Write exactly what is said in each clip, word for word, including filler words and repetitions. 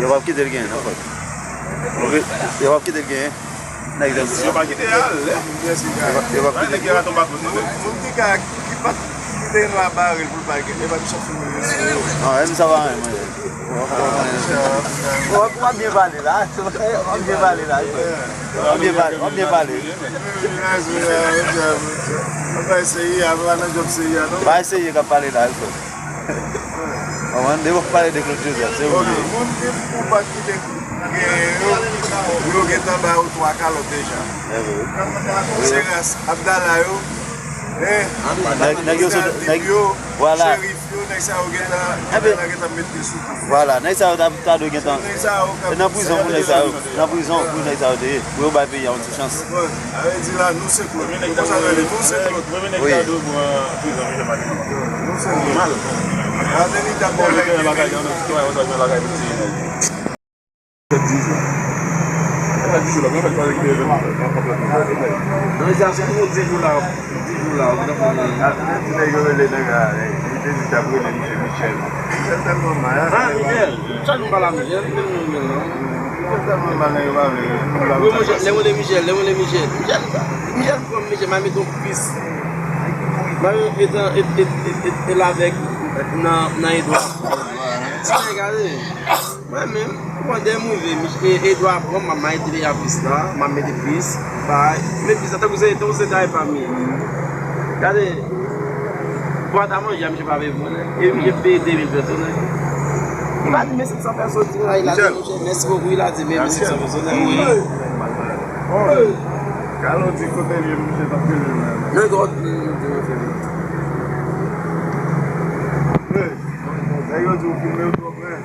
Yo p ap kite l genyen, non, frè. Yo p ap kite l genyen. Nèg yo p ap kite l genyen. Yo p ap kite l genyen. Moun ki ka Kite l la bare l pou l pa gen. E pa misye ap filme mesye yo. Non, e misye pa renmen. W ap byen pale la. W ap byen pale la. W ap byen pale. W ap byen pale. Bagay serye, a pa nan djòb serye a non. Bagay serye k ap pale la, wi frè m. Konprann? Depi w ap pale de Claude Joseph, se ou li ye. Moun ki pou pa kite gen yo, yo gentan ba yo twa kalòt deja. Se ras Abdallah yo, hein? Nèg, nèg yo sot, nèg, vwala. Cherif yo, nèg sa yo gentan, Abdallah gentan met pye sou tou. Vwala, nèg sa yo ta, ta dwe gentan. Nèg sa yo, e nan prizon pou nèg sa yo. Nan prizon pou nèg sa yo te ye. Pou yo bay peyi a yon ti chans. Sa vle di la, nou se Claude. Nou konsa rele, nou se Claude. Wi. Nou se Claude. Ateni t ap travay. Non, sa se pou di jou la, di jou la, ou gentan fè nèg yo rele nèg la, li te di t ap rele misye Michel. Michel tèlman mal. Ah, Michel. Sa nou pale a Michel, nou te nou Michel non. Michel tèlman mal, nèg yo pa vle. Wi, monchè, lè mwen le Michel, lè mwen le Michel. Michel, Michel pran Michel, m a mete yon pis. M a mete, e, e, e, e, e lavèk nan, nan Edouard. Ti nèg, gade. Mwen menm, pandan m rive, Mich-, e, Edouard pran m, m a mete deja pis la, m a mete pis, bay, men pis la, tankou se, tankou se travay pa m ye. Gade, bwat a manje a, misye pa vle pran, e misye peye de mil pèsonèl. Li pa di, men senk san pèsonèl, di, la, li la di, monchè, mèsi bokou, li la di, men, men senk san pèsonèl, wi. Kalon di kote l ye, misye t ap rele l la. Nan gòt, nan gòt, nan gòt. Nèg yo di w filme yo twò prè.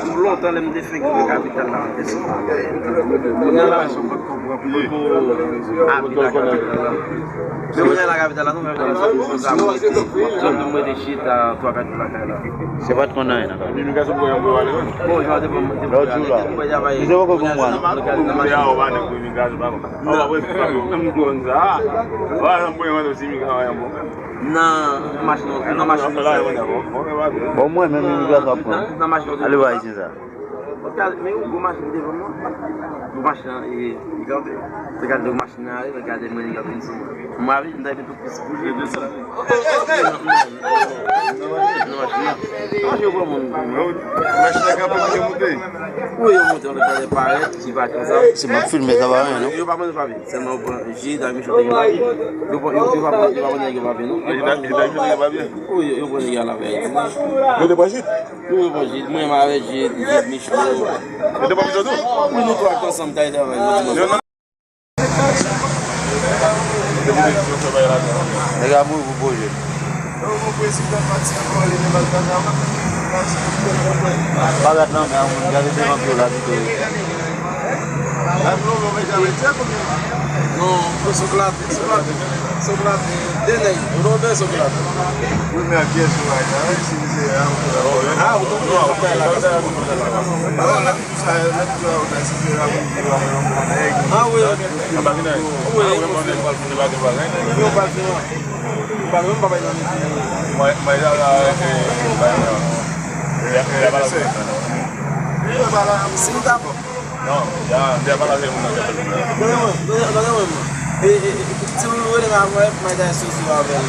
Pou lontan, lè m te fenk rive kapital la, kounye a la, abite nan kapital la. Men kounye a la kapital la, non, kapital la, se yon zòn nou rete chita twa kat jou lakay la. Se pa t konn anyen nan kapital. Bon, jan te bon, te bon. Lè w di w la. Misye poko konprann. Nan machin, nan machin. Bon, mwen menm imigrasyon ap pran. Nan, nan machin. Ale wè ayisyen sa. Men yon gwo machin devan mwen. Gwo machin nan, e, li kanpe. Mwen gade machin nan ale, mwen gade mwen, li kanpe sou mwen. Mwen ale, mwen ta mete plis pou jwe. Nan machin nan. Machin yo pran moun. Machin nan kanpe, yo moute. Wi, yo moute, yon lòt bagay parèt, ki pa konsa. Si m ap filme, sa pa anyen, non? Yo pa mande papye. Sèlman yo pran Jid ak Michou te gen papye. Yo pran, yo, yo pa pran, yo pa pran nèg yo papye, non. Jid ak Michou te gen papye? Wi, yo, yo pran nèg yo al avè Ayiti. Yo te pran Jid? Wi, yo pran Jid. Mwen, m avè Jid, Jid, Michou. Yo te pran Michou tou? Wi, nou twa t ansanm, t al travay, nou dimanch. Nèg la mouri pou pwojè. Pa gad nan men a moun, gade devan pye w la pito. Non, Socrate, Socrate, Socrate, de nèg, Robert Socrate. Premye ak kiyès ou ay la, si se a ou. Ah, ou tonbe, ou tonbe la. Ah, wi. Wi, wi. Ou pa menm pa bay nan nèg. Si nou ta. Non, ya, ya pa lage moun nan. Tande mwen, tande, tande mwen. E, e, e, si nou rele m apre, m a sou sou avè l.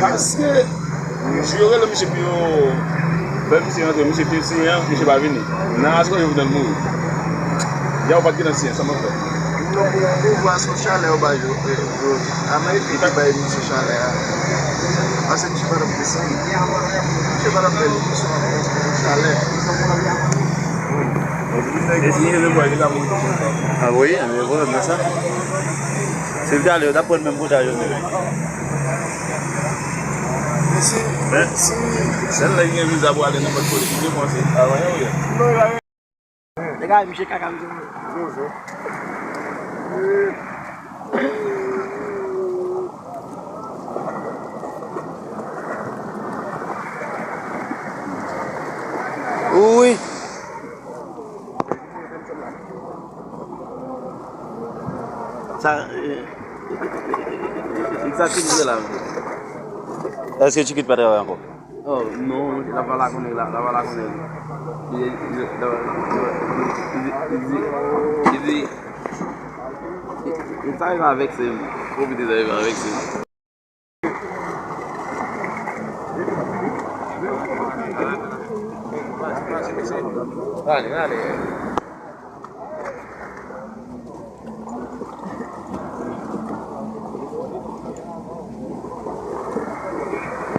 Paske, yo rele misye pou yo fè misye rantre, misye te siyen, misye pa vini. Nan rason yo vin mouri. Ya ou pa t gen nan siyen, sa m ap fè. Non, pou, pou vwa sou chalè yo ba yo. Ameriken ki bay misye chalè a. Pase misye pa t ap desann. Misye pa t ap fè misye chalè. Ah wi, men vwala nan sa. Si l te ale, yo t ap pran menm pòtaj yo menm. Men, sèl nèg ki gen viza pou ale nenpòt kote, ki depanse, avan yo ye. Nèg la, misye kaka, misye. Wi. Sa, eh, eh, sa ki vle la, mesye? Èske Chikit pa travay ankò? Oh, non, la pa la konnen, la, la pa la konnen. Li, li, li, li, li, li, li, sa rive avèk se m. Pwofite sa rive avèk se m. Rale, rale.